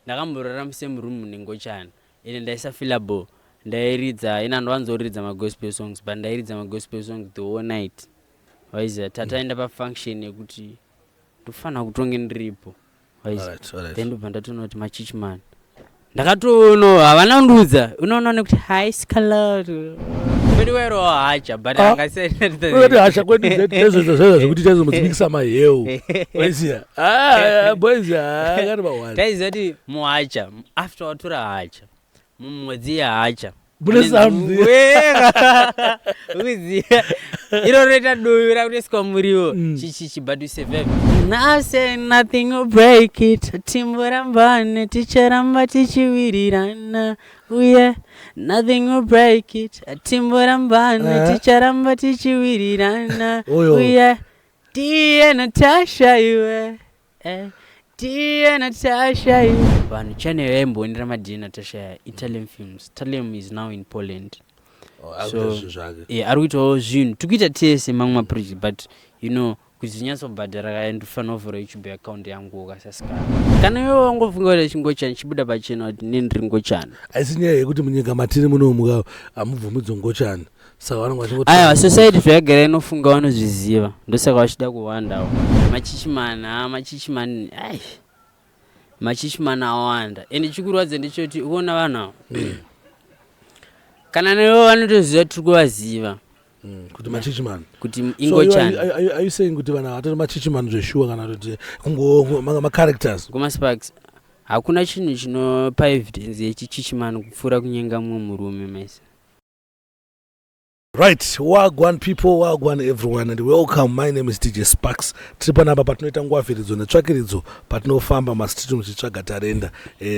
Ndakamborara musame room nengochani, ende ndaisafeela bo. Ndairidza, ina ndowanzoridza magospel songs, but ndairidza magospel songs the whole night. Waiziva, tataenda pafunction yekuti ndofanira kutonge ndiripo, waiziva. Then ndobva ndatoona kuti machichman ndakatoono havana kundiudza. Unoona nekuti hi Scala kwedu wairowa hacha, but Ah. angasati. Ati hasha kwedu taizoita zvekuti taizomudzibikisa maheu, waiziya. Ah, boys akati mawani. Taiziva kuti muhacha, after watora hacha, mumwedzi yehacha Mune something. Uziva iro roita dovi rakutoiswa muriwo. Chichichi, but we survive. Nase nothing will break it, timborambane, ticharamba tichiwirirana uye nothing will break it, timborambane, ticharamba tichiwirirana. Oyo. Uye tiye Natasha iwe, tiye Natasha iwe. Vanhu channel yaimbonera maDA Natasha ya Italian Films. Talem is now in Poland. So zvake. Ari kuitawo zvinhu, tikuita tese mamwe maproject, but you know kuti zinyatsobhadhara kaya, ndofanira kuvhura YouTube account yangu kasasikana. Kana iwe wangofunga kuti chingochani chibuda pachena kuti nini ndiri ngochani. Haisi nyaya yekuti munyika matiri munomuka hamubvumidzo ngochani, saka vanenge vachingoti Aiwa, society zvayagara inofunga, vanozviziva, ndosaka vachida kuwandawo machichimani. Ha, machichimani, ai, machichimani awanda. Ende chikurwadza ndechekuti uona vanhu ava, kana nevo vanotoziva tiri kuvaziva. Kuti machichimani. Kuti So you ingochani. are you saying kuti vanhu havatori machichimani zveshuwa, kana kuti kungo macharacters? KumaSparks hakuna chinhu chinopa evidence yechichichimani kupfuura kunyenga mumwe murume mese. Right, wagwan people, wagwan everyone, and welcome. My name is DJ Sparks. Tiri panapa patinoita ngwavhiridzo netsvakiridzo, patinofamba mastreet muchitsvaga tarenda.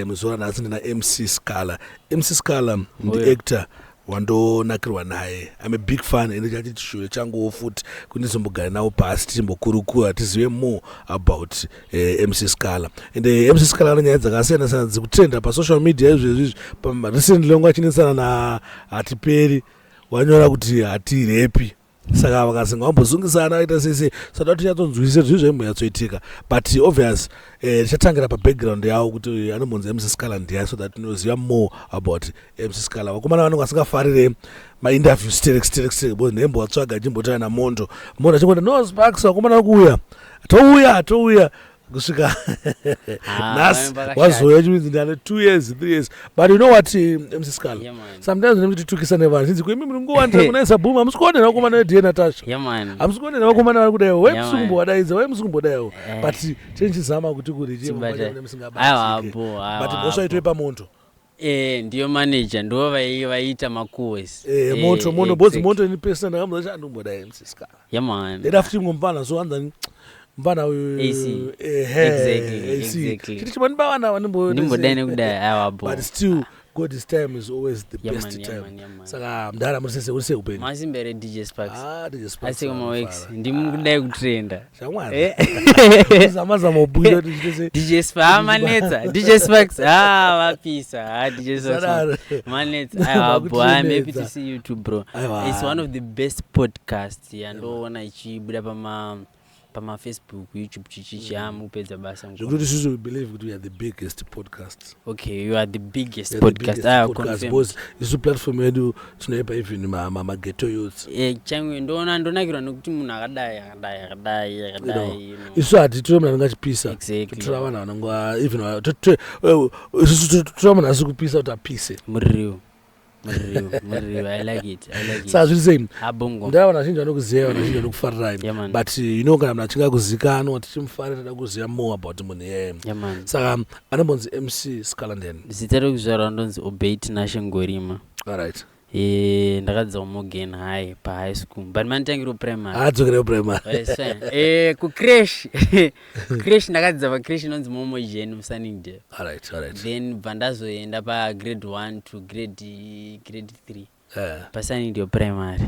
Muzuva ranhasi ndina MC Scala. MC Scala ndi actor wandonakirwa naye. I'm a big fan, ende chati chishuwo changuwo futi kuti ndizombogara navo pasi, tichimbokurukura, tizive more about MC Scala. And MC Scala ane nyaya dzakasiyana siyana dzikutrenda pasocial media izvezvi izvi. Recently vanga vachinetsana na Hatiperi, wanyora kuti hatirepi, saka vakazinga vambosungisana, vaita sei sei. Saka tinyatsonzwisise zvinhu zvaimbonyatsoitika, but obvious tichatangira pabackground yavo kuti anombonzi MC Scala ndiyani, so that tinoziva more about MC Scala. Vakomana vanenge vasingafarire mainterview sterek sterek sterek, because ndembovatsvaga achimbotaura namondo mondo achingoita no Sparks, vakomana vari kuuya, touya touya, kusvika Ah, nhasi vanenge vakashata. wazouya chiminzi ndane 2 years, 3 years. But you know what, MC Scala, Yeah, man. sometimes ndinotitukisa nevanhu chinzi kuimi muri nguwandira kunaisa boom, hamusi kuonera vakomana veDA Natasha? Yeah, man. Hamusi kuonera vakomana vari kudaiwo? Wai Yeah, musi man. kumbovadaidza? Wai musi kumbodaiwo? But chenchizama kuti kuri Tibate. Aiwa, bo, aiwa, but mhosva bo. itoi pamondo. Ndiyo manager, ndo vaiita makosi. Moto mondo bozi mondo ini pesa ndakamudza chandombodai MC Scala. Yeah, man. Ndeda futi mumwe mufana, so anzani mufana uyu. AC. Ehe. Exactly, AC. exactly. Chiti chimani bavana vanimbo Ndimbodai nekudai, aiwa, bo. But still God's time is always the Yeah, best man, yeah, time. man, yeah, man. Saka mudhara, muri sese, uri sei upenyu? Masimbere, DJ Sparks. Ah, DJ Sparks. Asi kumaworks Vanofara. ndimi kudai kutrenda. Shamwari, zama zama ubhuya kuti chite sei. DJ Sparks, ah, manetsa. DJ Sparks, ah, vapisa. Ah, DJ Sparks. Sadaro. Manetsa. Aiwa, bo, I'm happy to Vakutinetsa. see you too, bro. Aiwa. It's one of the best podcasts yandoona ichibuda pama pamafacebook, YouTube, chichichi. Amupedza basa, mukoma. Zvekuti isusu we believe kuti we are the biggest podcast. Okay, you are the biggest We are the podcast. biggest Ah, podcast confirm. because isu platform yedu tinoipa even maghetto youths. Changwe ndoona ndonakirwa nekuti munhu akadai akadai akadai akadai, you know. Isu hatitore munhu anenge achipisa. Totora vanhu vanenge even isusu totora munhu asi kupisa kuti apise. Muriwo, muriwo, muriwo. I like it, I like it. Saka zviri sei? Abongo. Ndava vanhu vazhinji vanokuziva, vanhu vazhinji vanokufarirai. Yeah, man. But kana munhu achinge akuzikanwa, tichimufarira, toda kuziva more about munhu iyeye. Yeah, man. Saka anombonzi MC Scala ndiani? Zita rekuzvarwa ndonzi Obey Tinashe Ngorima. Ndakadzidza kuMorgan High, pahigh school, but manditangiro primary. Adzokere primary. Yes, fine. Kucreche ndakadzidza pacreche inonzi Momo Jen muSunningdale. Then bva ndazoenda pagrade 1 to grade 3 paSunningdale Primary,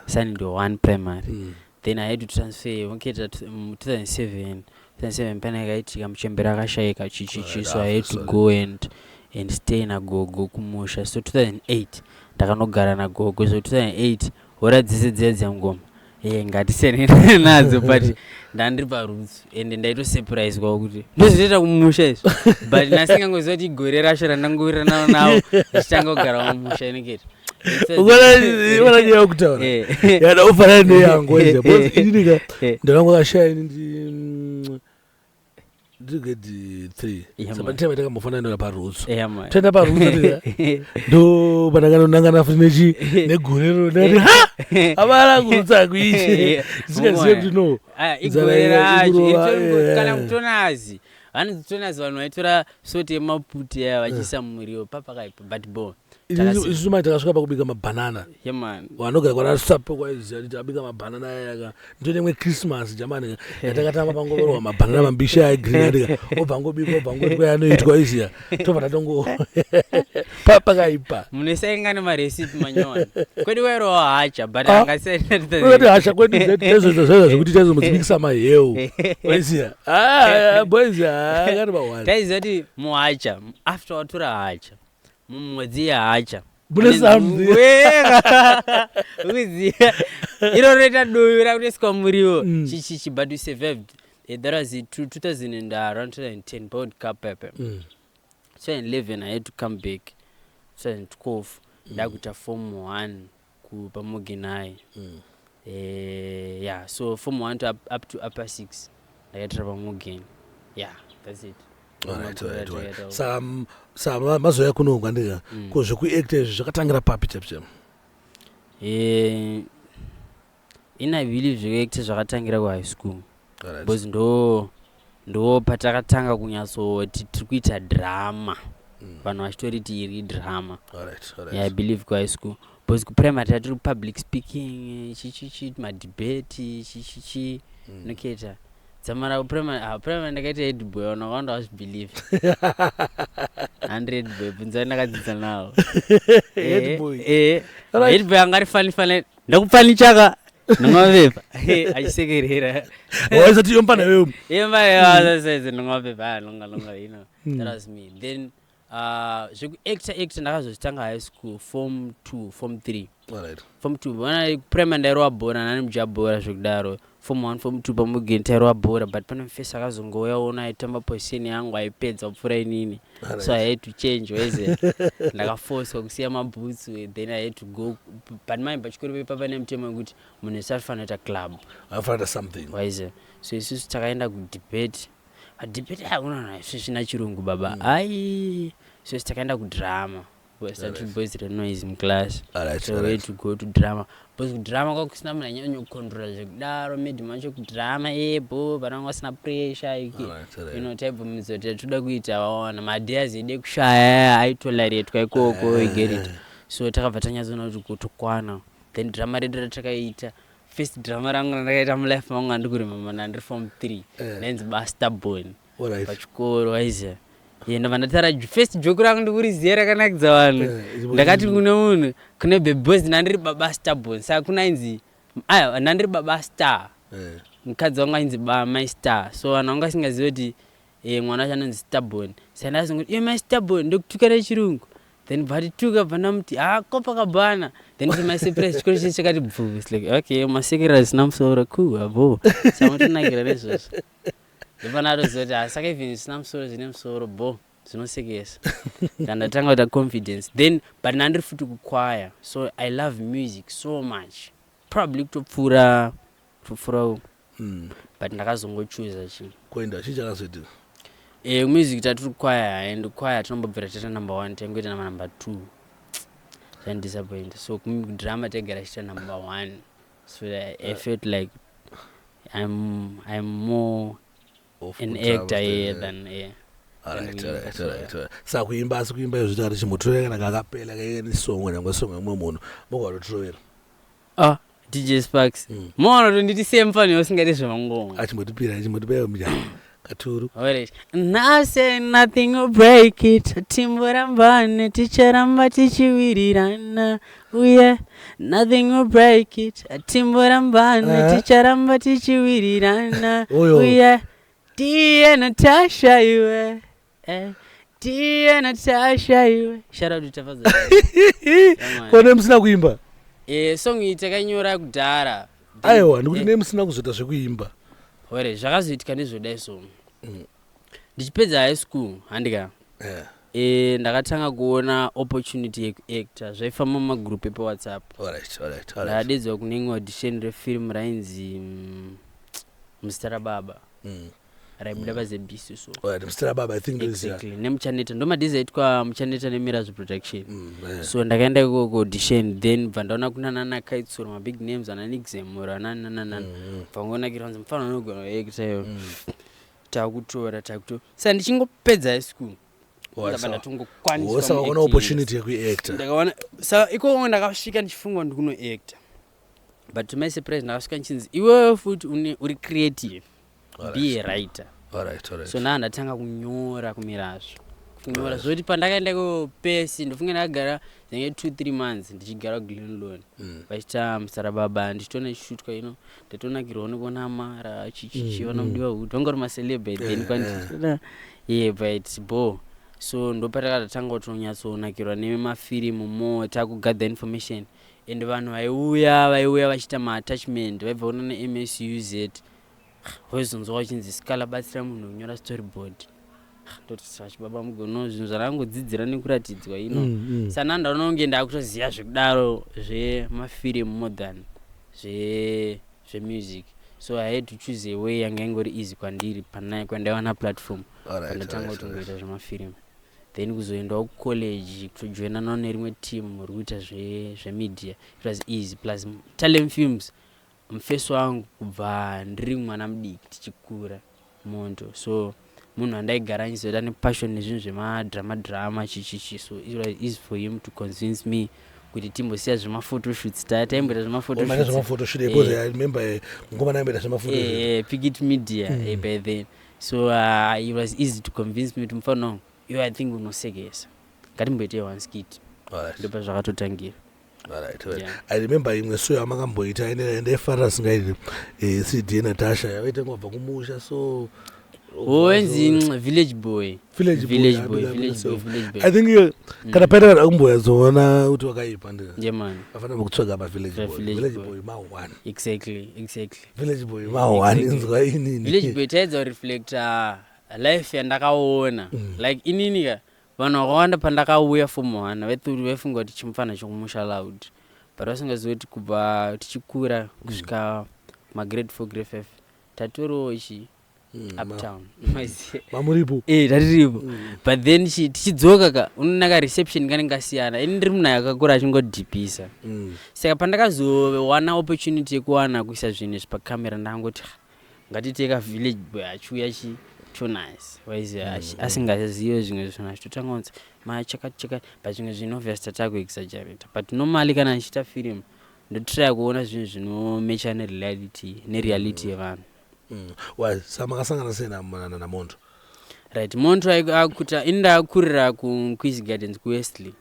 Sunningdale 1 Primary. Then I had to transfer onkeita 2007. 2007 pana yakaitika muchembera akashayika, chichichi, so I had to Sorry. go and stay nagogo kumusha. So 2008 ndakanogara nagogo. So 2008 hora dzese dziya dzemungoma. Eh, ngatisiyane nadzo, but ndandiri paroots ende ndaitosurpriswa kuti ndozvitoita kumusha izvi, but ndasingangoziva kuti igore racho randangowirirana navo ndichitanga kugara mumusha ineketi. Ukaona nyaya yekutaura yada ufanana neyangu waiziya, because ininika ndakangu akashaya ini ndiri grade 3. Saka time takambofanana ndoda paroots, toenda paroots, ndo pandakanonangana futi nechi negorero. Ndakati, "Ha, avara kuroots akuichi," ndisingazive kuti no. Igore Nzara racho ikurova, kana kutonazi vanonzi tonazi, vanhu vaitora soti yemaputi aya vachiisa mumuriwo papakaipa, but bo. Isusu mai takasvika pakubika mabhanana. Yeah man. Vanogara kwanasapo kwaiziva kuti abika mabhanana aya. Ndone imwe Christmas jamani yatakatamba, pangoverwa mabhanana mambisha aegreen andika, obva ngobika, obva ngoti anoitwa iziya, tobva tatongo pakaipa. Munosainga nemarecipe manyowani kwedu wairowa hacha, but Ah. angasiyana. Unoti hasha kwedu taizoita zvaizva zvekuti taizomudzibikisa maheu, waiziya boys akati mawani. Taiziva kuti muhacha, after watora hacha, mumwedzi yehacha Mune something. Ukuziva iro roita dovi rakutoiswa muriwo. Chichichi, but we survived. That was it, 2000 and around 2010 World Cup pepe. 2011 I had to come back. 2012 ndakuita form 1 paMorgan High. Yeah, so form 1 to up to upper 6 ndakaitira paMorgan. Yeah, that's it. Alright. Saka mazoya kuno kwandika ko zvekuacta izvi zvakatangira papi chapi chapi? In I believe zvekuacta zvakatangira kuhigh school, because ndo patakatanga kunyatsoti tiri kuita drama, vanhu vachitoriti iri drama. Yeah, I believe kuhigh school, because kuprimary tatiri public speaking, chichichi, madebate, chichichi. Noketa dzamara kuprimary, ah, primary ndakaita head boy. Vanhu vakawanda vazvibelieve 100 boy, bvunzai ndakadzidza navo. Head boy. Head boy anga ari fani fani, ndakupfanichaka ndingomapepa achisekerera. Waisati yompana wewe. Yembaesaize ndingomapepa longa longa, that was me. Then zvekuacta acta ndakazozvitanga high school, form 2, form 3. Form 2 vana primary ndairova bhora nani mujabhora zvekudaro. Form 1, form 2 pamugeni tairova bhora, but pane mufesi akazongouya ona aitamba position yangu, aipedza kupfuura inini, so I had to change weze. Ndakafoswa kusiya mabhutsu, then I had to go. But mai pachikoro pepa pane mutemo wekuti munhu wese anofanira kuita club. Anofanira something. Waize, so isusu takaenda kudebate. Padebate hakuna zvisina chirungu baba. Ai, so isi takaenda kudrama, tati boys renoise muclass. So we had to go to drama, because kudrama kwakusina munhu anyanya kucontrola zvekudaro. Madam vacho kudrama ebo vananga vasina pressure. Taibvumidzwa kuti toda kuita, waona maideas edu ekushaya aitolaretwa ikoko, you get it? So takabva tanyatsoona kuti kutokwana. Then drama redu ratakaita, first drama rangu randakaita mulife mangu, handikuremember, ndandiri form 3. Ndainzi Bastabon pachikoro, waiziva. Ye, ndabva ndatara first joke rangu, ndikuriziva rakanakidza vanhu. Ndakati kune munhu, kune beboys, ndandiri baba Starbon, saka kuna ainzi, aya, ndandiri baba Star. Mukadzi wangu ainzi mai Star, so vanhu vanga vasingazivi kuti mwana wacho anonzi Starbon. Saka ndakazongoti, "Iwe mai Starbon," ndokutuka nechirungu. Then bvatituka, bva ndamuti, "Ha, Copacabana." Then to my surprise chikoro chese chakati bvu. It's like, okay, masekerera zvisina musoro, cool, abo samutonakira nezvozvo. Ndopana atoziva kuti, "Ah, saka even zvisina musoro zvine musoro, bo zvinosekesa." Ndandatanga kuita confidence then, but ndandiri futi kukwaya, so I love music so much, probably kutopfuura. But ndakazongochuza chi Kuenda chii chakazoitika? Music tatiri kukwaya, and kwaya tinombobvira taita number one, taingoita nama number two, zvandisappoint. So kudrama taigara chiita number one, so I felt like I'm more Of an kudrama actor, yeah, than, than, yeah. Alright. Saka kuimba, asi kuimba izvo takati chimbotorera kana kakapela kaine song, nyangwe song yemumwe munhu mogwatotirovera. Ah, DJ Sparks. Maona kuti nditi semfani usingadi zvemangoma. Achimbotipira, achimbotipira mujana katuru. Alright. And I say nothing will break it. Timborambane, ticharamba tichiwirirana. Uye, nothing will break it. Timborambane, ticharamba tichiwirirana. Oyo. Uye, Dear Natasha iwe. Eh. Dear Natasha iwe. Shout out to Tafadza. Yeah, man. Kone musina kuimba? Song iyi takainyora kudhara. Aiwa, ndikuti nei musina kuzoita zvekuimba? Ore zvakazoitika ndezvodai so, ndichipedza high school, handika? Yeah. Ndakatanga kuona opportunity yekuacta, zvaifamba mumagroup epaWhatsApp. Ndakadedzwa kune imwe audition refilm rainzi Muzita raBaba, raibuda paZBC so. Alright, Mr. Baba, I think ndoziva. Exactly, neMuchaneta, ndo madays aitwa Muchaneta neMirazvo Production. So ndakaenda ikoko audition, then bva ndaona kuna nana Kaitsuro, mabig names, ana Nixemuro, anananana. Bva ngonakirwa, nzi mufana unogona kuacta iyo. Takutora, takutora. Saka ndichingopedza high school, ndabva ndatongokwaniswa Wosa wakaona muacting. Opportunity yekuacta. Ndakaona sa ikoko ndakasvika ndichifunga kuti ndikunoacta, but to my surprise ndakasvika nchinzi, "Iwewe futi une uri creative, be a writer." So ndaa ndatanga kunyora kuMirazvo, kunyora zvoti pandakaenda kopesi, ndofunga ndakagara zenge 2-3 months ndichigara kuGlen Lorne. Vachiita Musara Baba, ndichitoona ichishutwa ino, ndatonakirwawo nekuona Mara chichichi, vana Mudiwa Hood, vanga uri maceleb then. Kwandichitoona, yeah, but bo so ndopatakatanga kutonyatsonakirwa nemafirimu mo, takugather information, and vanhu vaiuya vachiita maattachment, vaibva kuna neMSUZ, waizonzwa vachinzi, "Sikala, batsira munhu kunyora storyboard." Ndoti, "Sachibaba mugono zvinhu zvandangodzidzira nekuratidzwa ino." Sana ndaona kunge ndakutoziva zvekudaro zvemafirimu more than zvemusic, so I had to choose a way yanga ingori easy kwandiri pana kwandaiwana platform. Pandatanga kutongoita zvemafirimu, then kuzoendawo kucollege, kutojoinanawo nerimwe team ri kuita zvemedia, it was easy. Plus Talent Films, mufeso wangu kubva ndiri mwana mudiki tichikura, Monto, so munhu andaigara nchizoita nepassion nezvinhu zvemadrama drama chichichi, so it was easy for him to convince me kuti timbosiya zvemafotoshoots, taimboita zvemaphotoshoot zvemafotoshoots. Because I remember ngoma naimboita zvemaphotoshoot. Pickit Media by then. So it was easy to convince me kuti, "Mufana wangu iwe, I think unosekesa, ngatimboitei one skit." Ndopa zvakatotangira. Alright. I remember imwe so yamakamboita, ine ndaifarira singaiti, CD Natasha, yavaita ngobva kumusha so. Wenzi Village Boy. Village Boy. Village I Boy. mean, Village Boy. myself. Village Boy. I think kana paita vanhu akumboyatsoona kuti wakaipa ndi Yeah man. afanira kutsvaga paVillage Pa Boy. Village Village Boy. Boy ma one. Exactly. Village Boy ma one. Inzwa inini. Village Boy taedza kureflecta life yandakaona. Like inini ka, vanhu vakawanda pandakauya form one vaifunga kuti chimufana chokumusha loud, but vasingazivi kuti kubva tichikura kusvika magrade 4, grade 5, tatoriwo chi uptown. Maziya? Mamuripo. Eh, tatiripo, but then tichidzoka ka, unoona ka reception kanenge kasiyana. Ini ndiri munhu akakura achingodhipisa. Saka pandakazowana opportunity yekuwana kuisa zvinhu izvi pakamera, ndangoti, "Ah, ngatitei ka Village Boy achiuya chi tonice." Waiziva, asingazive zvimwe zvinhu, achitotanga kunzi machakati chakati, but zvimwe zvinhu obvious tatakuexaggerata. But normally kana ndichiita film, ndotrya kuona zvinhu zvinomecha nereality yevanhu. Wa sa makasangana sei naMonto? Right, Monto akuta ini ndakakurira kuQuiz Gardens kuWestley.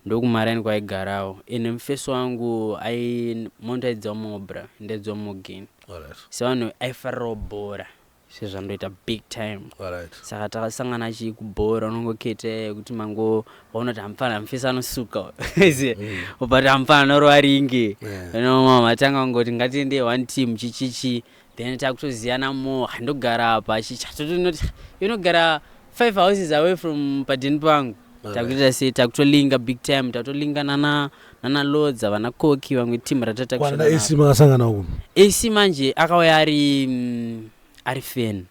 Ndokumaraini kwaigarawo, ende mufeso wangu ai Monto aidzawo Mobra, ndaidzawo Morgan. Sevanhu aifarirawo bhora sezvandoita big time. Saka takasangana chi kubhora, unongoketa yekuti mango waona kuti hamufana, mufesi anosuka, but hamufana norova ringe. Matanga kungoti ngatiende one team chichichi, then takutoziyana more, ndogara apa chichatotonoti inogara five houses away from padheni pangu. Takutoita sei, takutolinga big time, takutolinga nana Lodza, vana Koki, vamwe team. Kwana AC makasangana uku? AC manje akauya ari fan.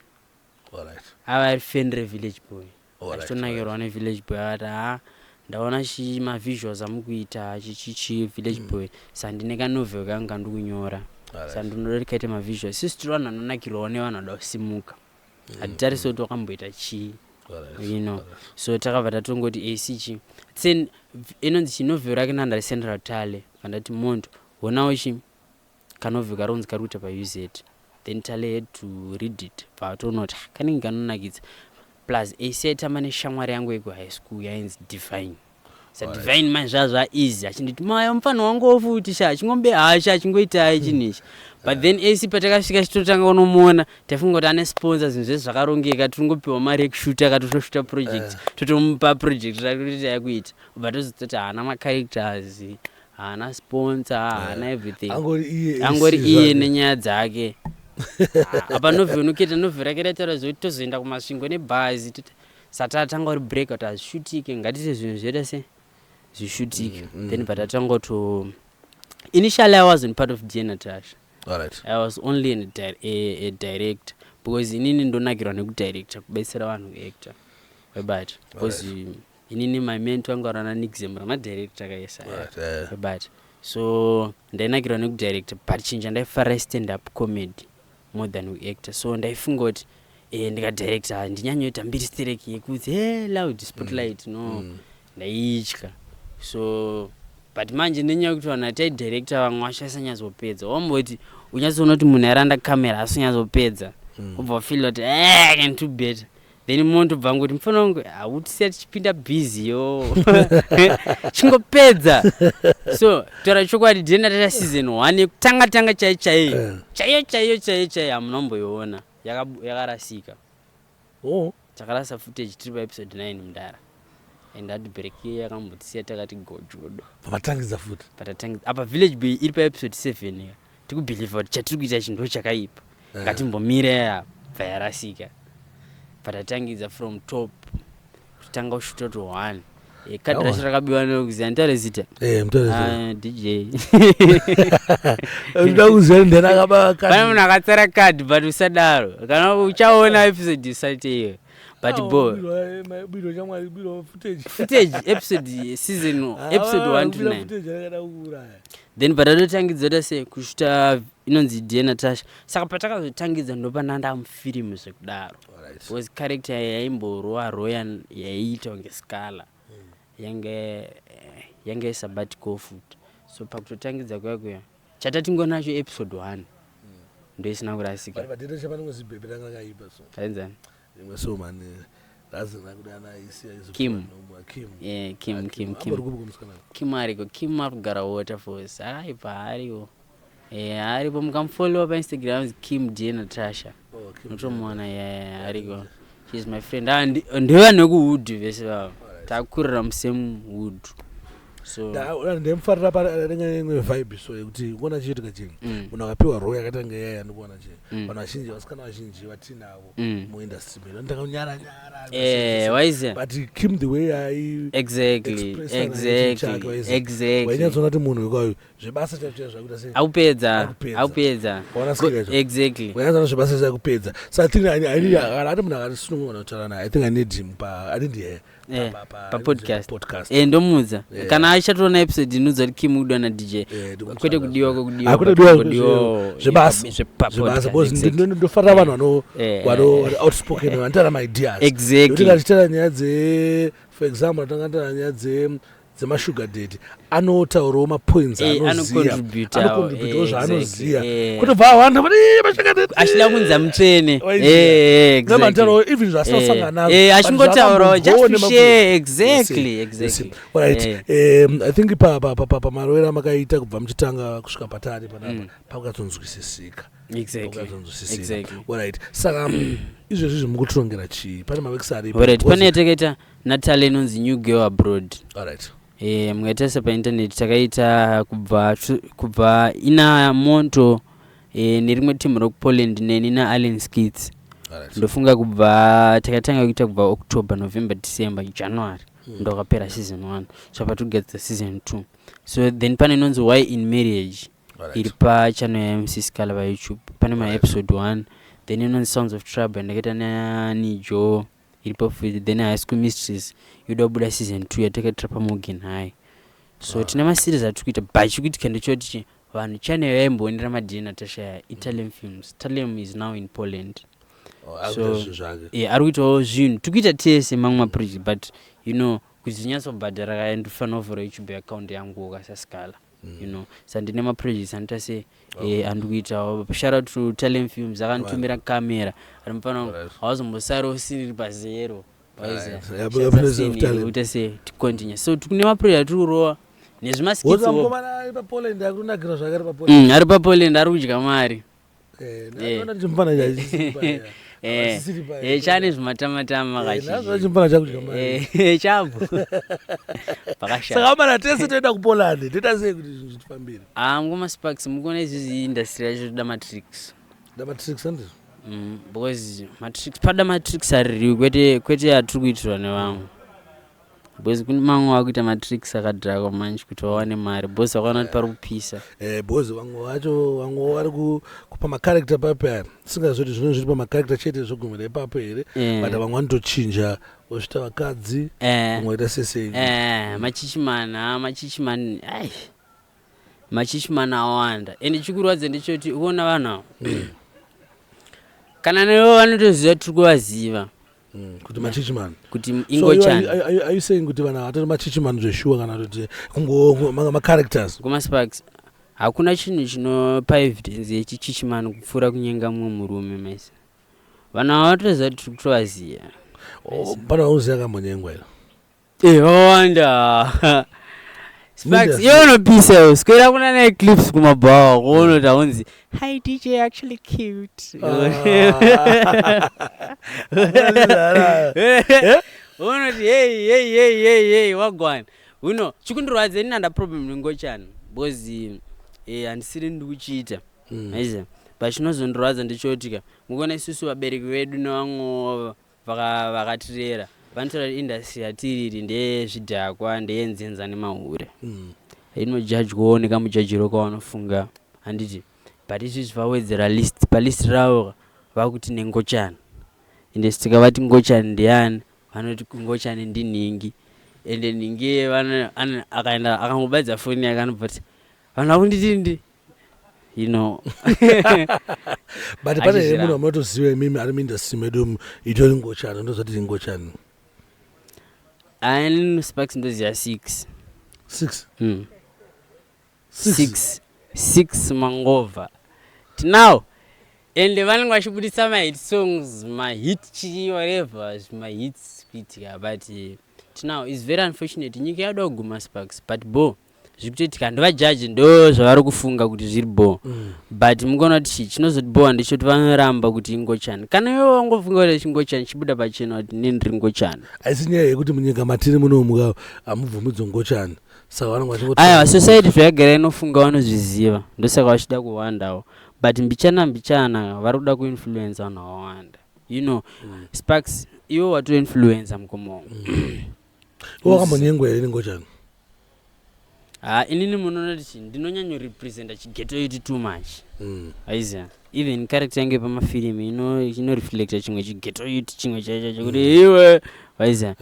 Ava ari fan reVillage Boy, achitonakirwa neVillage Boy. Akati, "Ha, ndaona chi mavisuals amukuita chichichi Village Boy, saka ndine kanovel kangu kandikunyora, saka ndinoda kuti kaite mavisuals." Isusu tiri vanhu vanonakirwawo nevanhu vada kusimuka, hatitarise kuti wakamboita chii. So takabva tatongoti AC chi sen inonzi chinovel rake nandari Central Tale. Vandati, "Monto, honawo chi kanovel kari kunzi kari kuita paUZ." Then Tale had to read it, bva atoona kuti, "Ah, kanenge kanonakidza." Plus AC aitamba neshamwari yangu yekuhigh school yainzi Divine. Sa Divine manje zvaa zvaeasy, achinditi, "Maya, mufana wangu futi sha, achingombe hasha, achingoitai chinhu ichi." But then AC patakasvika chitotanga kunomuona, taifunga kuti ane sponsor, zvinhu zvese zvakarongeka, tiringopiwa mari yekushuta, katotoshuta project, totomupa project rakuti yakuita. Ubva tozototi haana macharacters. Haana sponsor, haana everything. Angori iye. Angori AC iye zvake. Nenyaya dzake. Ah, apa novel unoketa novel rake raitaura zvekuti tozoenda kuMasvingo nebhazi, saka tatanga uri break kuti hazvishutike, ngatiite zvinhu zvoita se zvishutike. Then patatanga to, initially I wasn't part of Dear Natasha. I was only a director because inini ndonakirwa nekudirector, kubetsera vanhu kuactor, webata, because inini my mentor anga rana Nixem ramadirector kaisa. Webata, so ndainakirwa nekudirector, but chinhu chandaifarira stand up comedy more than kuactor. So ndaifunga kuti ndikadirector handinyanyoita mbiri stereki yekuti he loud spotlight, no. Ndaitya. So but manje nenyaya yekuti vanhu ataidirector vamwe vacho aisanyatsopeedza, wamboti unyatsoona kuti munhu airanda camera asinyatsopedza, ubva wafeela kuti "Eh, I can do better." Then mondobva ngoti mufana wangu hautisiya tichipinda busy yo, chingopedza. So taura chokwadi, Dear Natasha season one yekutanga tanga chaiyo chaiyo chaiyo chaiyo chaiyo chaiyo hamuna kumboiona. Yakarasika. Takarasa footage tiri paepisode 9, mudara, and that break yakambotisiya takati gojodo. Pamatangidza futi. Patatanga apa Village Boy iri paepisode 7 ya tikubhilivha kuti chatiri kuita ichi ndo chakaipa, ngatimbomire apa, bva yarasika. Patatangidza from top, kutanga kushuta to one. Kadhi Awa. racho rakabiwa nekuziva, nditaure zita? Mutaure. Ah, DJ. Ndoda kuziva ndani akaba. Pane munhu akatsara kadhi, but usadaro, kana uchaona episode usati iyo, but bo Biro chamwari, biro footage. Footage episode, season episode 1 to 9. Footage rakada kuuraya. Then patatotangidza ta se kushuta inonzi Dear Natasha, saka patakazotangidza ndopana ndamufirimu zvekudaro, because character yaimborowa roya yaiita kunge Scala yange isabatiko futi. So pakutotangidza kuya kuya chatatingonacho episode 1 ndoisina kurasika. But padetacha pane zibhebhe ranga rakaipa so. Kaenzani? Rimwe so mani razina kudana isiya. Kim. Kim. Yeah, Kim, Kim, Kim. Ambori kupi kumusikana? Kim ariko. Kim ari kugara Waterfalls. Akaipa, ariko. Aripo, mukamufollowa paInstagram, Kim Dear Natasha. Oh, Kim. Unotomuona. Yeah, ariko. She's my friend. Ah, ndevanhu vekuhood vese vavo, takurira musame hood, so Ndaimufarira paringe imwe vibe so yekuti kuona chiitika chinhu, munhu akapiwa role yakatanga iyaya, ndikuona chinhu, vanhu vazhinji, vasikana vazhinji vatinavo muindustry medu vanotanga kunyara nyara. Waiziya. But Kim, the way ai expressa chake, waiziya. Wainyatsoona kuti munhu wekwayo zvebasa chaizvo chaizvo zvakuita sei. Aupedza. Akupedza. Aupedza. Waona skill yacho. Wainyatsoona zvebasa chakupedza. So I think kana ati munhu akatisununguka kutaura naye, I think I need him pa, I need her Papodcast. Podcast. Ndomudza. Kana achatoona episode inudza kuti Kim udiwa naDJ. Kwete kudiwa kwekudiwa, Ah, kwete but kudiwa kudiwa zvebasa. zvepapodcast, Zvebasa, because ndofarira vanhu vano outspoken, vanotaura maideas. Nokuti kachitaura nyaya dze, for example, atanga taura nyaya dzemasugar daddy, anotaurawo mapoints anoziva, anocontributawo, anocontributawo zvaanoziva, kutobva awanda masugar daddy. Achida kunza mutsvene. Waiziya. Namataurawo even zvaasina kusangana nazvo, but Achingotaurawo just to zvaakambonzwawo. share, exactly. Alright. I think pamarovero amakaita kubva muchitanga kusvika patari panapa, pakatonzwisisika. Pakatonzwisisika. Alright, saka izvezvi zvimukutirongera chii? Pane maworks aripo? Alright, pane yatakaita naTale inonzi New Girl Abroad. Mukatarisa painternet, takaita kubva ina Monto, nerimwe timu rekuPoland, neni naAllen Skits. Ndofunga kubva takatanga kuita kubva October, November, December, January, ndokapera season 1. So patogadzira season 2. So then pane inonzi Why in Marriage, iri pachannel yaMC Scala paYouTube, pane maepisode 1. Then inonzi Sounds of Trouble yandakaita nanijo iripo futi. Then High School Mysteries yoda kubuda season 2 yatakaitira paMorgan High. So tine maseries atiri kuita, but chikuitika ndechoti vanhu channel yaimboonera maDear Natasha ya Italian Films, Talem is now in Poland. Oh, akuita zvinhu zvake. Ari kuitawo zvinhu, tiri kuita tese mamwe maproject, but you know kuti zvinyatsobhadhara kaya, ndinofanira kuvhura YouTube account yangu kasaScala, you know. Saka ndine maprojects anoita se andiri kuitawo. Shout out to Talent Films, akanditumira kamera ari mufana. Hauzombosara usiri pazero. Alright. Yeah, but of talent. Kuita se ticontinue. So kune maproject atiri kurova Woza nezvimaskits. Mukomana ari paPoland akunakira zvake ari paPoland. Ari paPoland, ari kudya mari. Ndinoona kuti chimufana chachisimba. Havasisiri pa- Chane zvimatamatama. Nazvo chimfana chakudya mari. Chabvo pakashata. Saka amana, tese toenda kuPoland, toita sei kuti zvinhu zvitifambire? Ah, ngoma Sparks, mukuona izvizvi industry yacho toda matricks. Da matricks, handizvo? Because matricks, pada matricks aririwi, kwete atiri kuitirwa nevamwe, because kune mamwe vakuita matricks akadhakwa manje kuti vawane mari, because vakaona kuti pari kupisa. Because vamwe vacho, vamwe vari kupa macharacter papo, singazoti zvinenge zviri pamacharacter chete, zvogumira ipapo here? But vamwe vanotochinja, vosvita vakadzi, vamwe vaita sesei. Machichimani, machichimani, ai, machichimani awanda. Ende chikurwadza ndechoti uona vanhu ava, kana nevo vanotoziva tiri kuvaziva. Kuti machichimani. Kuti So you ingochani. are you saying kuti vanhu havatori machichimani zveshuwa, kana kuti kungo macharacters? KumaSparks hakuna chinhu chinopa evidence yechichichimani kupfuura kunyenga mumwe murume. Maisa vanhu ava vatoziva kuti tiri kutovaziva. Oh, pane vauziva akambonyengwa here? Vakawanda, Sparks. Media. Iwe unopisa, iwe swera kuna naEclipse kumabhawa, kuona kuti aunzi, "Hi DJ, actually cute." Ah. Unoti, "Hey, hey, hey, hey, hey, wagwana." Uno chikundirwadza, ini handa problem nengochani, because handisiri ndikuchiita. Aiziva, but chinozondirwadza ndechoti mukuona isusu vabereki vedu nevamwewo vakatirera vanotaura kuti industry yatiriri ndeyezvidhakwa, ndeyenzenza nemahure. Inojajwawo nekamujajiro kavanofunga, handiti? But izvizvi vawedzera list, palist ravo vakuti nengochani. Ende tikavati ngochani ndiani, vanoti ngochani ndinhingi. Ende nhingi akaenda akangobatidza foni yake, anobva kuti, "Vanhu vakunditi ndi But pane here Achizviramba. munhu wamunotoziva imimi ari muindustry medu umu itori ngochani, ndozvati ingochani? Ani, Sparks, ndoziva six. Six? Six? Six, six mangova tinawo, ende vanenge vachibudisa mahit songs, mahit chii, whatever, zvimahits kuitika. But tinawo. Is very unfortunate, nyika yada kuguma, Sparks, but bo zviri kutoitika, ndovajaji, ndo zvavari kufunga kuti zviri bo. But mukaona kuti chii chinozotibhowa ndechoti vanoramba kuti ingochani. Kana iwe wangofunga kuti chingochani, chibuda pachena kuti nini ndiri ngochani. Haisi nyaya yekuti munyika matiri munomu hamubvumidzwe ngochani, saka vanenge vachingoti Aiwa, society zvayagara inofunga, vanozviziva, ndosaka vachida kuwandawo. But mbichana mbichana vari kuda kuinfluensa vanhu vakawanda. Sparks, iwe watoinfluensa mukoma wangu. Iwe wakambonyengwa here nengochani? Ha, inini munoona kuti ndinonyanyorepresenta chighetto iti too much. Aiziva, even character yange pamafirimu inoreflecta chimwe chighetto iti, chimwe chaicho chekuti iwe waiziva.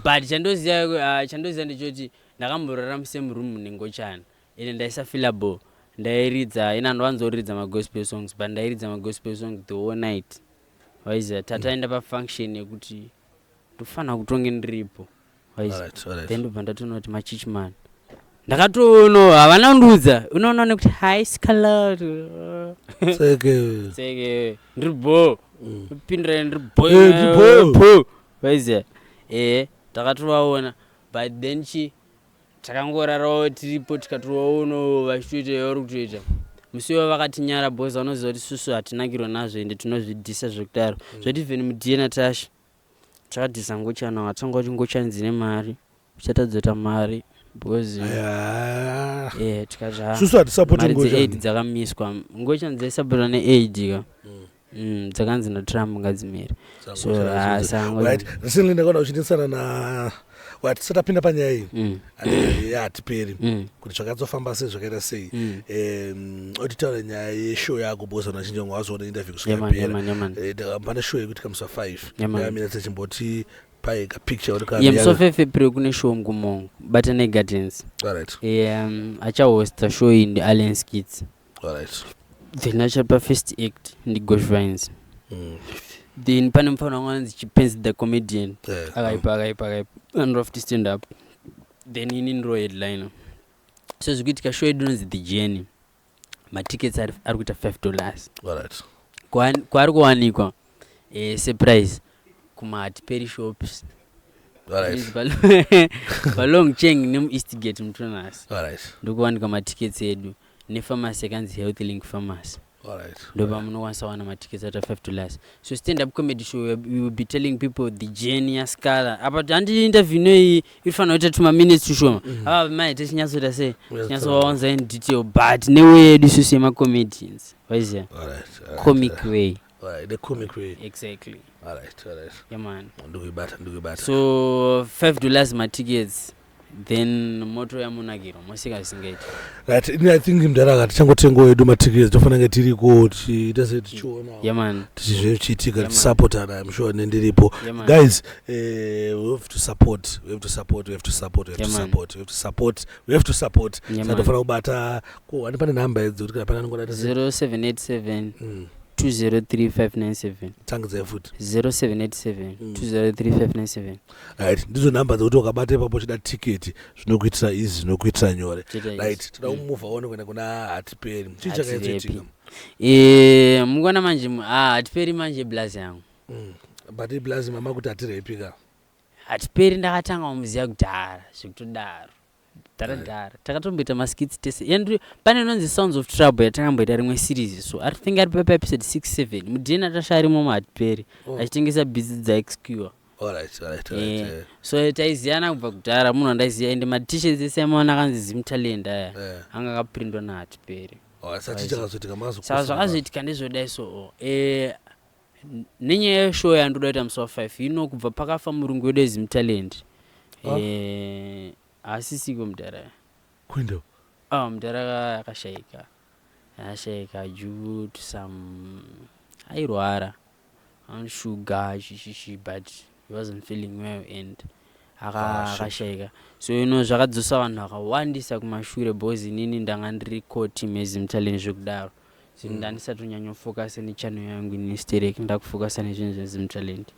But chandoziva, chandoziva ndechoti ndakamborara musame room nengochani, ende ndaisafila bo. Ndairidza, ina ndowanzoridza magospel songs, but ndairidza magospel songs the whole night, waiziva. Tataenda pafunction yekuti ndofanira kutonge ndiripo, waiziva. Then ndobva ndatoona kuti machichman, ndakatoona havana kundiudza, unoona nekuti, "Hi, Scalot." Seke. Seke, ndiri bo. Pindura, ndiri bo. Eh, ndiri bo. Bo, waiziva. Takatovaona, but then chi takangorarawo tiripo, tikatovaonawo vachitoita yavari kutoita. Musi iwo vakatinyara, boys, vanoziva kuti susu hatinakirwa nazvo, ende tinozvidhisa zvekudaro, zvoti even mudiye natasha takadhisa ngochani, vakatanga kuti ngochani dzine mari, uchatadza mari because Aya. Tikati, "Ah, Susu hatisapoti mari dzeaid ngochani. dzakamiswa." Ngochani dzaisapotwa neaid ka. Dzakanzi naTrump ngadzimire, so ah, saka Right, recently ndakaona uchinetsana na, right, tisati tapinda panyaya iyi, hatiperi kuti zvakatsofamba sei, zvakaita sei. Otitaura nyaya yeshow yako, because vanhu vazhinji vanga vazoona interview kusvika Yeah man, yapera. yeah man, yeah man. Pane show yekuti kamusa 5 Yeah, man. yakamira sechimboti pai kapicture kuti Ye, musi wa5 April kune show mukumongo, Batane Gardens. Achahosta show iyi ndiAllen Skits. Then achapa first act ndiGosh Vines. Then pane mufana wangu anonzi Chipenzi the Comedian. Akaipa, akaipa, akaipa, anoda stand up. Then ini ndiro headliner. So zvikuitika, show yedu inonzi The Journey. Matickets ari kuita $5. Kwaari kuwanikwa surprise kumahatiperi shops, paLong Cheng nemuEastgate muTonas, ndokuwanikwa matickets edu, nepharmacy yakanzi Health Link Pharmacy. Ndopamunokwanisa kuwana matickets ata $5. So stand up comedy show, we will be telling people the journey yaScala. Apa handi interview inoyi irifanira kuita 2 maminutes tushoma. Apa mai tichinyatsoita sei, tichinyatsovaunza in detail, but neway yedu isusu yemacomedians, waiziya, comic way. Alright, the comic way. Exactly. All right. Yeah man. Ndikuibata, ndikuibata. So $5 matickets, then moto yamunakirwa mosika zvisingaiti. Right, ini I think mudhara tichangotengawo edu matickets, tofanira kunge tiriko tichiita se tichiona Yeah man. tichizvichiitika. Yeah, man. Tichisapotana, I'm sure nendiripo. Yeah man. Guys, we have to support, we have to support, we have to support, we have Yeah, to man. support, we have to support, we have to support. Yeah, Saka man. tofanira kubata ko hani pane nhamba idzi kuti kana pane anongoda 0787 203597. Tangidzai futi. 0787 203597. Right, ndidzo nhamba dzekuti ukabata ipapo uchida tiketi, zvinokuitira easy, zvinokuitira nyore. Toita Right, izvi. toda kumuvha one kuenda kuna Hatiperi. Chii Hatirepi. chakaizoitika? Mukuona manje, Hatiperi manje blazi yangu. But iblazi mama kuti hatirepi ka. Hatiperi ndakatanga kumuziva kudhara zvekutodaro, dhara dhara. Takatomboita maskits tese, and pane inonzi Sounds of Trouble yatakamboita rimwe series. So I think ari papa episode 67 mudheni atasha arimo muHatiperi achitengesa beats dzaXQ. All right. So taiziyana kubva kudhara, munhu andaiziya, ende matishets ese amaona akanzi Zimtalent aya anga akaprindwa naHatiperi. Saka chii chakazoitika? Saka zvakazoitika ndezvodai. So nenyaya yeshow yandoda kuita musi wa5 ino, kubva pakafa murungu wedu eZimtalent, haasisiko mudhara. Kuendo. Oh, mudhara akashayika, akashayika due to some, airwara on sugar chichichi, but he wasn't feeling well and Ah, shit. akashayika. So ino zvakadzosa vanhu vakawandisa kumashure, because inini ndanga ndiri core team yeZimtalent zvekudaro. So ndandisatonyanyofokasa nechannel yangu inisterek, ndakufokasa nezvinhu zveZimtalent.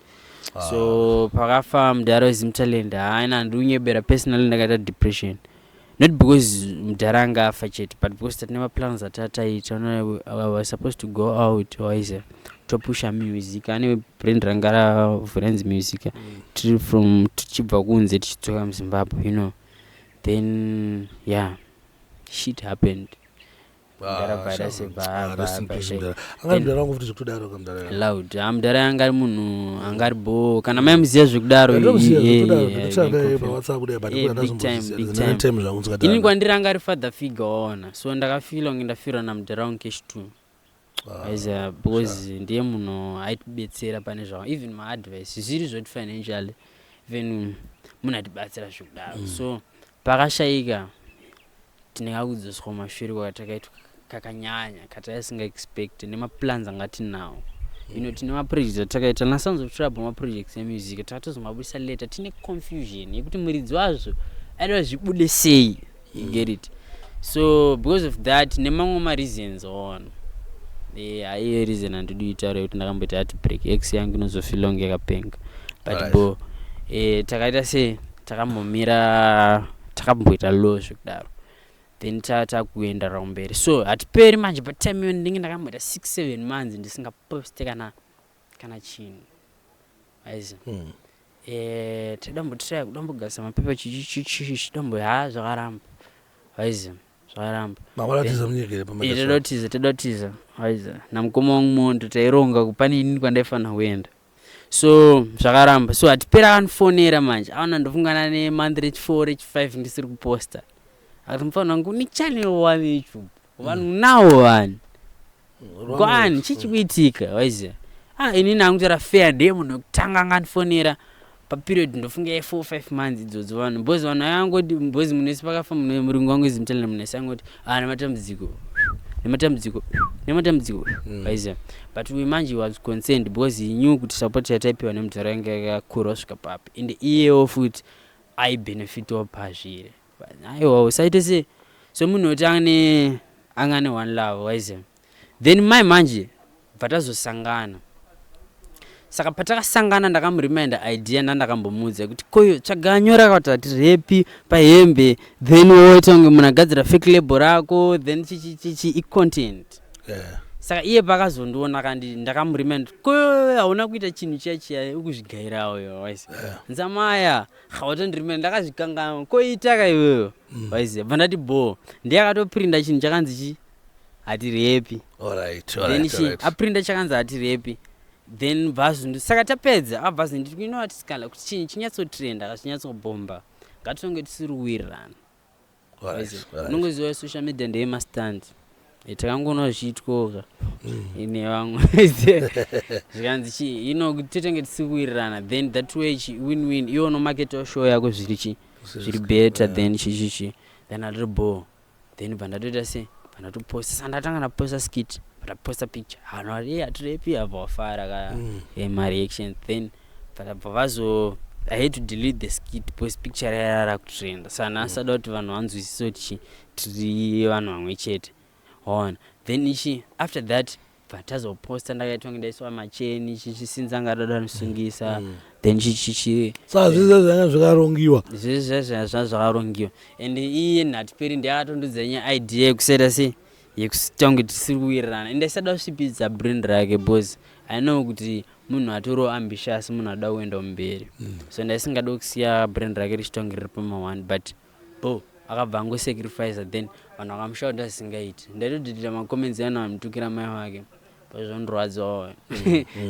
So pakafa mudhara weZimtalent, haina handiunyebera, personally ndakaita depression, not because mudhara anga afa chete, but because tatine maplans atataita. We were supposed to go out, wise topusha music, ane brand ranga ravhuranzi music, tiri from tichibva kunze tichidzoka muZimbabwe. Then yeah, shit happened. Mudhara bva sebva. Anga mudhara wangu futi zvekutodaro kamudhara. Loud. Ah, mudhara anga ari munhu anga ari bo, kana maimuziva zvekudaro. PaWhatsApp kudai, but Big time, big time. time zvangu. Inini kwandiri anga ari father figure, waona. So ndakafila kunge ndafirwa namudhara wangu kesh two. Aiza, because ndiye munhu aitibetsera pane zvavo, even maadvice zviri zvoti financially, even munhu atibatsira zvekudaro. So pakashayika, tinekakudzoswa kumashure kwatakaitwa kakanyanya kataisinga expect nemaplans anga tinawo. Tine maprojects atakaita naSounds of Trouble, maprojects emusic takatozomabudisa later. Tine confusion yekuti muridzi wazvo aida zvibude sei, you get it? So because of that nemamwe mareasons on, haiyo reason handidi kuitaura yekuti ndakamboita heartbreak, ex yangu inozofila kunge yakapenga, but bo, takaita sei, takambomira, takamboita low zvekudaro, then takuenda raumberi. So Hatiperi manje, patime iyo ndinenge ndakamboita 6 7 months ndisingaposte kana chinhu, aizi. Taidambotiraya kudambogadzisa mapepa chichichichi, chidambo, ha, zvakaramba, aizi, zvakaramba. Mawaratiza munyika here? Tadotiza, tadotiza, aiza, namukoma wangu mondo taironga kupane inini kwandaifanira kuenda, so zvakaramba. So Hatipera akandifonera manje, aona ndofungana nemonth rechi4, rechi5 ndisiri kuposta, akati, "Mufanira wangu une channel one YouTube, vanhu nawo vanhu kwani chii chikuitika?" Waiziva, ah, inini angutaura fair, ndiye munhu wekutanga angandifonera paperiod ndofunga ye4 5 months idzodzo. Vanhu, because vanhu ayangoti, because munhu wese pakafa murungu wangu eZimtalent, munhu wese angoti, "Ah, nematambudziko, nematambudziko, nematambudziko," waiziva. But uyu manje was concerned because he knew kuti support yataipiwa nemudhara yange yakakura kusvika papi, ende iyewo futi aibenefitawo pazviri. Aiwa, usaite se somunhu wekuti ane anga ane one love, waiziva. Then mai manje bva tazosangana. Saka patakasangana ndakamureminda idea ndandakambomuudza kuti, "Koyo tsvaga nyora kuti hatirepi pahembe, then woita kunge munhu agadzira fake label rako, then chichichichi icontent." Saka iye paakazondiona kandi ndakamureminda, "Koyo hauna kuita chinhu chiya chiya ukuzvigairawo iwe?" Waiziva, nzamaya hautondiremenda, ndakazvikanganwa, koitaka iweyo, waiziva. Bva ndati bo, ndiye akatoprinda chinhu chakanzi chi Hatirepi. Then chi aprinda chakanzi hatirepi, then bvazo saka tapedza, abva zonditi, "You know what, Sikhala, kuti chinhu chinyatsotrenda, kachinyatsobhomba, ngatinonge tisiri kuwirirana." Unongoziva social media ndeyemastand. Takangoona zvichiitwoka nevamwe, zvikanzi chi totenge tisiri kuwirirana, then that way chi win win, iwe unomaketawo show yako zviri chi zviri better. Then chichichi, then atiri bo, then bva ndatoita se bva ndatoposta. Saka ndatanga ndaposta skit, bva ndaposta picture, vanhu vari, "E, hatirepi." Abva wafara ka mareaction. Then bva vazo I had to delete the skit because picture raiva rakutrenda, saka ndasada kuti vanhu vanzwisise kuti chi tiri vanhu vamwe chete, waona. Then ichi after that bva tazoposta, ndakaitwa kunge ndaiswa macheni, chichisinza ngadada nisungisa. Then chichichi Saka zvese zvanga zvakarongiwa. Zvese zvazva zvakarongiwa, and iye Nhatiperi ndiakatondudza nyaya idea yekusaita sei, yekuita kunge tisiri kuwirirana, and aisada kusvipidza brand rake because I know kuti munhu atoriwo ambitious, munhu anoda kuenda kumberi. So ndaisingadi kusiya brand rake richiita kunge riri pama1, but bo akabva angosacrifica. Then vanhu vakamushauta zvisingaiti. Ndaitodhidhira macomments ana vamutukira mai vake, zvondirwadzawo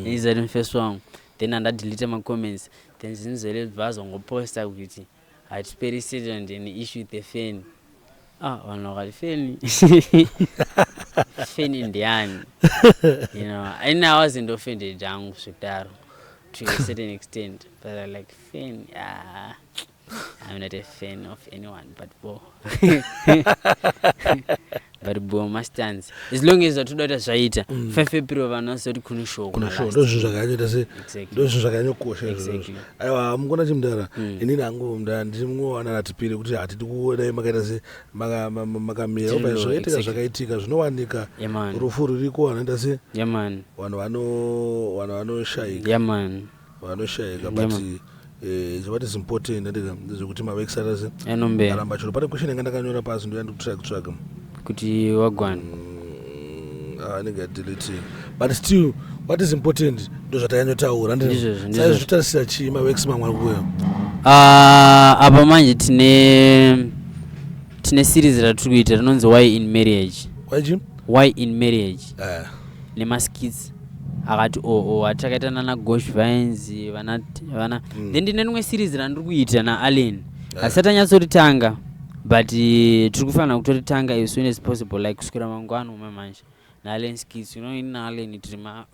izati mufesi wangu. Then andadelete macomments, then Zinzwele vazongoposta kuti Hatiperi settled an issue with the fan. Ah, vanhu vakati, "Fan, fan ndiani?" And I wasn't offended hangu zvekudaro to a certain extent, but I like fan. Ah, I'm not a fan of anyone, but bo mastands, as long as zvatoda kuti zvaita 5 April, vanhu vaziva kuti kune show. Kuna show, ndo zvinhu zvakanyanyoita se ndo zvinhu zvakanyanyokosha izvozvo. Aiwa, mukona chimudara. Inini hangu mudara ndiri mumwe wana Hatiperi kuti hatidi kudai makaita se makamira. Tiri Opa low, zvakaitika, zvakaitika zvinowanika. Yeah man. Rufu ruriko, vanoita se Yeah man. vanhu vanoshayika. Yeah man. Vanoshayika. Yeah, But man. what is important ndika ndezvekuti mavekisara se Anombera. aramba chiro. Pane question yanga ndakanyora pasi, ndoya ndikutsvaga kutsvaga. Kuti wagwana. Ah, anenge adelete, but still what is important ndo zvatanyanyotaura. Ndizvozvo, ndizvozvo. Saizvitotarisira chii maworks mamwe ari kuuya? Ah, apa manje tine series ratiri kuita rinonzi "Why in Marriage". Waiji? "Why in Marriage", Eh, nemaskits akati oo atakaita nana Gosh Vines, vana vana. Then ndine rimwe series randiri kuita naAllen. Hasati anyatsoritanga, but tiri kufanira kutoritanga as soon as possible, like kuswera mangwana umwe manje naAllen skits. Ini naAllen tiri ma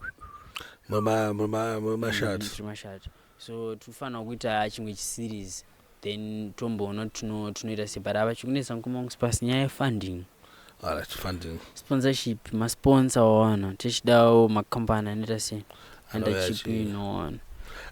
mashati. Tiri mashati, so tinofanira kuita chimwe chiseries, then tomboona tinoita sei. But apa chikunetsa mukoma pasi nyaya yefunding. Alright, funding. Sponsorship, masponsor, waona, tichidawo makambani anoita sei, Anouya anoita chipinoona.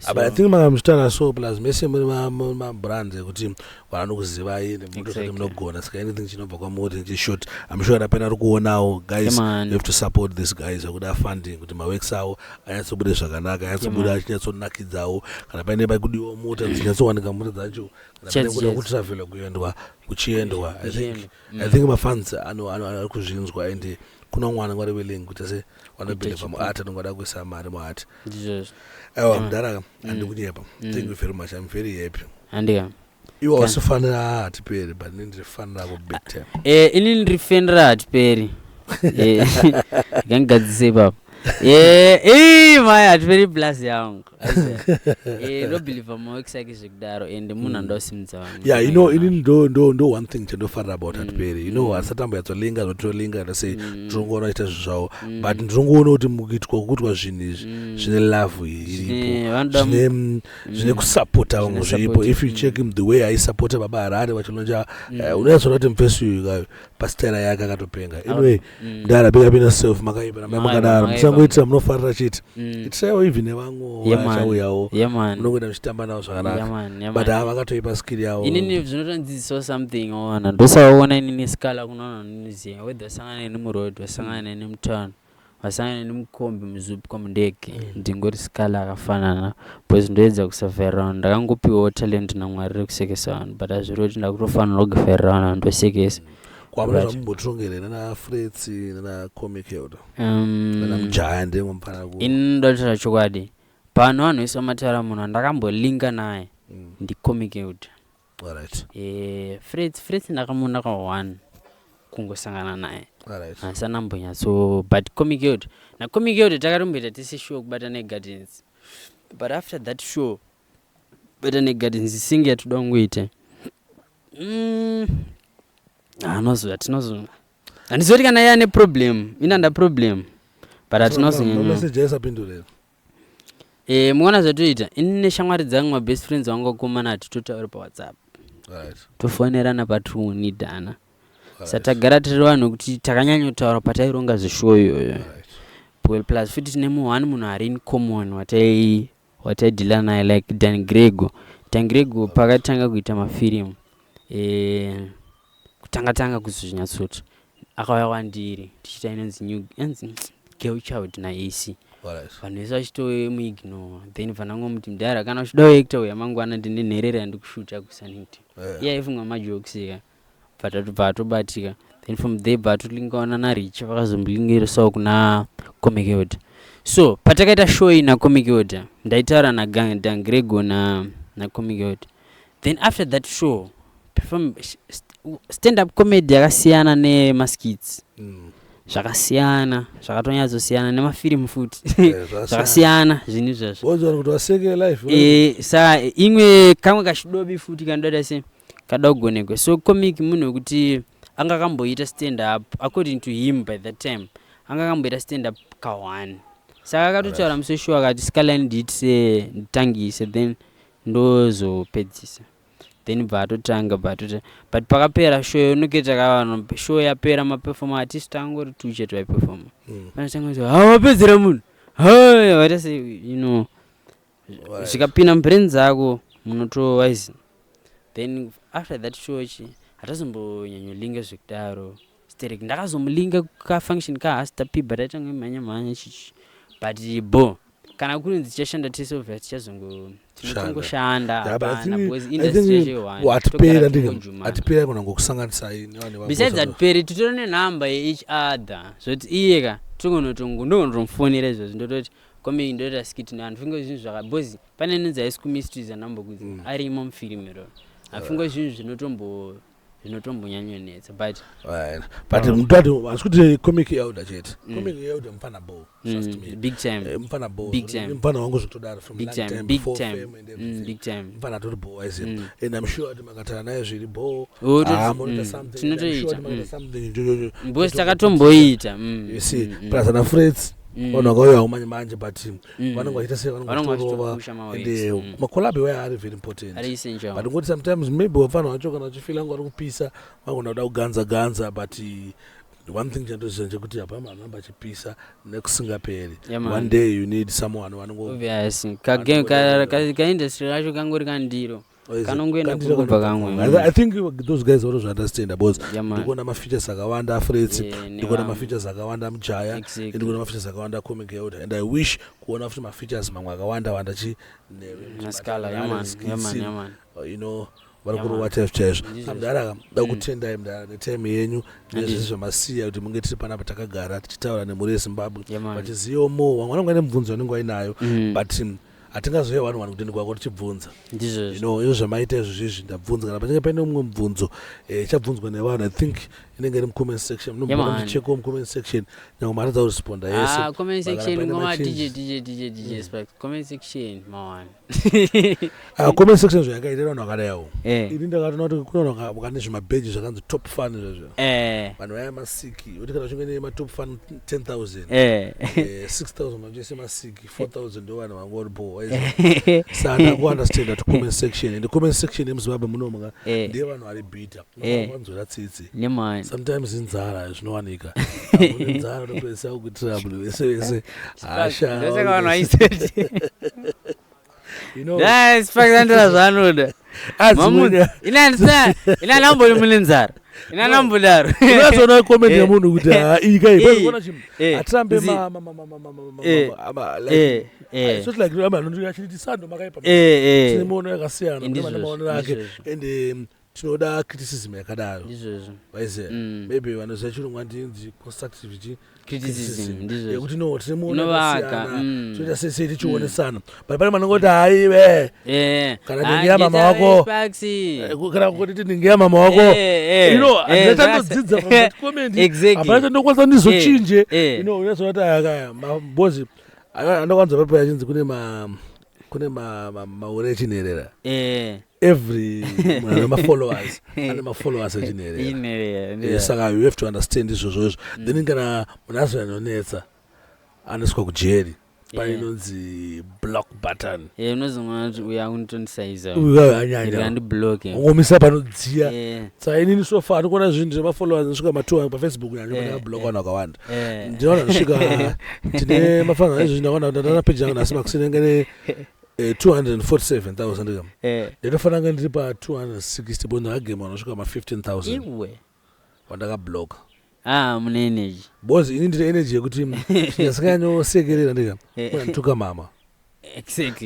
Ah, but I think makamuchitana so, plus mese muri mabrands ekuti vanokuzivai nemutosati munogona, saka anything chinobva kwamuri chishort, I'm sure rapena ari kuonawo. Guys, Yeah, man. you have to support these guys vakuda funding kuti maworks avo anyatsobude zvakanaka, anyatsobuda achinyatsonakidzawo. Kana paine paikudiwa mota, dzinyatsowanika mota dzacho. Kana paine Chete, kuda chete. kutravhela, kuendwa kuchiendwa. I think Kuchiendwa. I think mafans ari kuzvinzwa, and kuna mwana ngwari willing kuti se vanobhilivha chipo. muart, anongada kuisa mari muart. Ndizvozvo. Aiwa, mudhara, handikunyepa. Thank you very much, I'm very happy. Handika. Iwe wasifanira Hatiperi, but ini ndirifanira ku big time. Inini ndiri fan raHatiperi. Ngangigadzise ipapo. Ii mai Hatiperi plus yangu. Ndobhilivha maworks ake zvekudaro, and munhu anoda kusimudza vamwe. Yeah, inini ndo one thing chandofarira about Hatiperi, asati ambonyatsolinga zvotolinga kana sei, tirongoona achiita zvinhu zvavo, but ndirongoona kuti mukuitwa kuitwa zvinhu izvi zvine love iripo, zvine kusapota vamwe Zvine zviripo. support, If you check him, the way aisapota Baba Harare vachilonja, unonyatsoona kuti mufesi uyu kayo pasitaira yake akatopenga. Anyway, mudhara, big up yourself. Makaipa, rambai Makaipa, makadaro. makaipa. Musangoitira munofarira chete, itiraiwo even nevamwe Yeah, man. vachauyawo, Yeah man. munongoenda muchitamba navo zvakanaka. Yeah man, yeah But man. ava vakatoipa skill yavo. Inini zvinotondzidzisawo something, waona. Ndosaona inini Sikhala kunoona ndinoziva whether wasangana neni muroad, wasangana neni mutown, wasangana neni mukombi, muZUPCO, mundege, ndingori Sikhala akafanana, because ndoedza kusavhairira vanhu. Ndakangopiwawo talent naMwari rekusekesa vanhu, but hazviri kuti ndakutofanira kuvhairira vanhu, vandosekesa. Kwamuna Right. zvamumbotirongere nana Frets, nana Comic Elder, nana Mujaya, ndemwe mufanira ku Ini ndotaura chokwadi, pano vanhu vese vamataura, munhu wandakambolinga naye ndiComic Elder. Frets ndakamuona ka one kungosangana naye. Alright. Handisana mbonyatso, but Comic Elder, naComic Elder takatomboita tese show kubata negardens, but after that show bata negardens singe yatoda kungoita, anozo hatinozo, handizoti kana iye ane problem, inanda problem, but hatinozonyanya. Mameseji aisapindure. Muona zvatoita, ini neshamwari dzangu, mabest friends vangu vakomana, hatitotauri paWhatsApp. Tofonerana patriunidhana. Satagara tiri vanhu kuti takanyanyotaura pataironga zveshow iyoyo. Well, plus futi tine muone munhu ari in common wataidhila naye, like Dan Grego. Dan Grego pakatanga kuita mafirimu, kutanga tanga kuzonyatsoti akauya kwandiri tichiita inonzi new, inonzi Girl Child naAC. Vanhu vese vachitomuignore, then bvanangomuti, "Mudhara, kana uchida kuacta, uya mangwana, ndine nherera yandikushuta kuSunnington." Iye aifunga majokes eka, bva atobatika. Then from there bva atolingawana naRich, vakazomulingisawo kuna Comic Elder. So patakaita show iyi naComic Elder, ndaitaura naDan Grego naComic Elder. Then after that show, perform stand up comedy yakasiyana nemaskits. Zvakasiyana, zvakatonyatsosiyana nemafirimu futi. Zvakasiyana zvinhu izvozvo. Wonzwa kuti waseke life. Saka imwe kamwe kachidobi futi kanoda se kada kugonekwa. So Comic munhu wekuti anga akamboita stand up, according to him, by that time anga akamboita stand up ka1, saka akatotaura musi weshow akati, "Scaline, ndiitise nditangise, then ndozopedzisa." Then bva atotanga, bva atota, but pakapera show, unoketa kavanhu, show yapera, maperformer artist angori two chete vaiperforma. Panotanga kuti, "Hawapedzera munhu, ha, waita sei?" Zvikapinda mubrain dzako munotowise. Then after that show chi hatazombonyanyolinga zvekudaro sterek. Ndakazomulinga kafunction kaHasta P, but aitanga mhanya mhanya chichi, but bo kana kurinzi tichashanda tese, obviously tichazongo tinotongoshanda. Yeah, but I hapana, because I industry think yacho iwani, hatiperi. togara Andika tingojumana. Hatiperi kuna ngokusanganisai nevanhu. Besides hatiperi, titori nenhamba yeeach other, zvoti iye ka togonotomufonera izvozvo, ndototi, "Comic, ndoita skit nevanhu." Funge zvinhu zvaka, because pane inonzi High School Mysteries andambokudza, arimo mufirimu iroro. Hafunge zvinhu zvinotombonyanyonetsa, but But mutati hasi kuti Comic Elder chete. Comic Elder mufana bo, trust me. Big time. Mufana bo. Big time. Mufana wangu zvekutodaro from Big long time, time big before time. fame and everything. Big time. Mufana atori bo aise. And I'm sure kuti makatara naye zviri bo. Oh, Ah, munoita something, and I'm sure tinotoita, kuti makaita something because takatomboita. You see, plus ana Freds, vanhu vakauyawo manje manje, but vanenge vachiita sei, vanenge Vanenge vachitorova. vachitopusha maworks, And macollab iwaya ari very important. Ari essential. But ngoti sometimes maybe vafana vacho kana vachifila ngo vari kupisa, vagona kuda kuganza ganza, but one thing chandoziva ndechekuti hapana manhamba achipisa nekusingaperi. Yeah, man. One day you need someone vanongo Obvious, kaindustry kacho kangori kandiro kanongoenda kungobva kamwe. I think those guys vanozviunderstanda because Yeah, man. ndikuona mafeatures akawanda aFreds, ndikuona nevamwe. mafeatures akawanda aMujaya, ndikuona mafeatures akawanda aComic Elder, and I wish kuona futi mafeatures mamwe akawanda wanda chi NaScala, yeah, man. Yeah, man, yeah, man. Vari Yeah, kurova man. chaizvo chaizvo. Ndizvo. Mudhara, da kutendai mudhara netime yenyu nezvese Handizvo. zvamasiya kuti munge tiri panapa takagara tichitaura nemhuri yeZimbabwe, Yeah, man. vachizivawo more. Vamwe vanenge vane mibvunzo vanenge vainayo, but hatingazoya vanhu vanhu kuti kwako tichibvunza. Ndizvozvo. Izvo zvamaita izvo zvizvi, ndabvunza. Kana pachinge paine mumwe mubvunzo ichabvunzwa nevanhu, I think inenge iri mucomment section. Yeah, Munombona man. muchichekawo mucomment section, nyange maratidza kuresponda yese. Ah, comment But kana section paine ngoma machanges. DJ, DJ, DJ, DJ Sparks. Comment section mawani. Ah, comment section zvayakaita vanhu vakadaiwo. Ini ndakatoona kuti kune vanhu vakane zvimabheji zvakanzi top fan izvozvo. Vanhu vaya masiki kuti kana uchinge nematop fan 10,000, 6000 vachoise masiki, 4000 ndo vanhu vangori bo. Saka ndakuunderstand kuti comment section, and comment section yemuZimbabwe munomuka ndiye vanhu vari bitter. Vanzwira tsitsi. Nemani. Sometimes inzara zvinowanika. Une nzara unopedzisa kuitira munhu wese wese hasha. Ndosaka vanhu vaiseti. Dai Sparks andira zvaanoda. Adzimwe Ina ina nambori mune nzara. Ina nambodaro. Unozoona comment yemunhu kuti, "Ha, iyi kai." Hatirambe like it's not like ama anoti achiti sando makaipa. Tine miono yakasiyana, mune Ndizvozvo, maonero ake. Ndizvozvo. And Tinoda criticism yakadaro. Ndizvozvo. Vaiziva. Maybe vanoziva chirungu andinzi constructive chi criticism, ndizvozvo. Yekuti no, tine muono Inovaka, yakasiyana, toita sei sei tichionesana, but pane vanongoti haiwe kana Ah, ndingeya mama wako. Sparks. Kana kuti ndingeya mama wako. Handachandodzidza from that comment. Hapana chandokwanisa ndizochinje. Unozoona kuti akaya mabozi andakwanza papo yachinzi kune mahure echinherera. Every munhu ane mafollowers, ane mafollowers echinherera. Inherera, Saka you have to understand izvozvo izvo. Then kana munhu azonyanonetsa, anoiswa kujeri pane inonzi block button. Unozongoona kuti uyu akunditondisaiza. Uyu anyanya. Ndikandibloke. Ungomisa panodziya. Saka inini so far ndikuona zvinhu zvemafollowers ndosvika ma2 paFacebook nyanya, ndakablock vanhu vakawanda. Ndinoona ndosvika tine mafanana izvozvi, ndakaona ndandana page yangu nhasi makuseni ne 247,000 kam. Ndinofanira kunge ndiri pa 260 bo ndakagema vanosvika ma 15,000 Iwe. vandakabloka. Ah, mune energy. Because ini ndine energy yekuti ndasinganyosekerera ndika unandituka mama.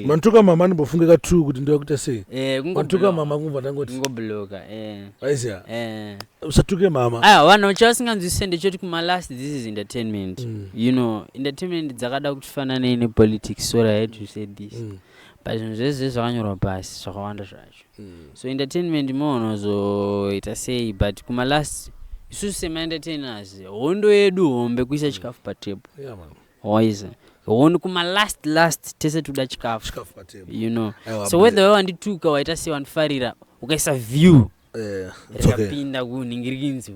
Mandituka mama, ndimbofunge ka2 kuti ndoda kuita sei. Mandituka mama, kumva ndangoti Kungobloka. Vaiziya, usatuke mama. Aya, vanhu chavasinganzwisise ndechoti kumalast this is entertainment. Entertainment dzakada kuti nepolitics. Sorry, I had to say this. But zvinhu zvese zvakanyorwa pasi zvakawanda zvacho. So entertainment monozoita sei, but kumalast isusu semaentertainers, hondo yedu hombe kuisa chikafu patable. Yeah, man. Waiza hondo kumalast last tese toda chikafu. Chikafu patable. Aiwa, So whether wandituka, waita sei, wandifarira, ukaisa view It's okay. rikapinda kunhingirikinzi.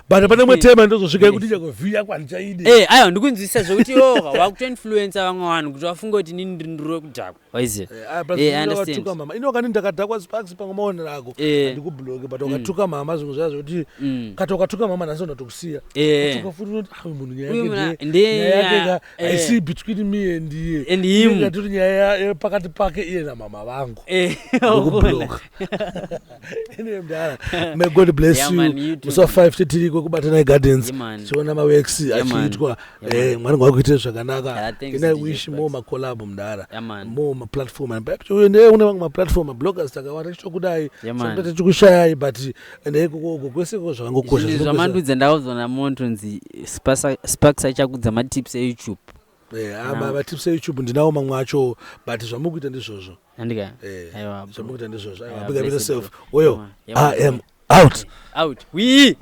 But pane mwe tema ndozosvika yekuti chako view yako handichaidi. Aiwa, ndikunzwisisa zvokuti oga wakutoinfluensa vamwe vanhu kuti vafunge kuti inini ndiri ndiri wekudhakwa, waiziva. Eh, I understand. Watuka mama, ini wakani ndakadhakwa, Sparks, pamwe maonero ako handikubloke, but wakatuka mama, zvimwe zvaya zvekuti kati wakatuka mama nhasi ndatokusiya. Watuka futi unoti, "Ah, uyu munhu nyaya Uyu yake ndiye nyaya yake ka haisi between me and iye." And him. Inenge toti nyaya yepakati pake iye namama vangu. Ndokubloka. Ndokubloka. Anyway, mdara, may God bless Yeah, you. man, you too. Musi wa5 titiriko kuBatanai Gardens. Yeah, man. Tichiona maworks Yeah, man. achiitwa. Yeah, man. Mwari ngakuitire zvakanaka. Yeah, thanks, And I DJ wish Sparks. more macollab, mdara. Yeah, man. More maplatform, and perhaps une vamwe maplatform, mabloggers takawanda tichitokudai. Yeah, man. Sometimes tichikushayai, but ende ikoko kwese iko zvakangokosha. Zvinhu Zvinokosha. zvamandudza, ndakaudzwa namontonzi Sparks achakudza matips eYouTube. Matips eYouTube ndinawo mamwe acho, but zvamukuita ndizvozvo. Andika. Aiwa, bro. Zvamukuita ndizvozvo. Aiwa, Aiwa, big up blessed, yourself. bro. Oyo, Yeah, man. I am out. Out we.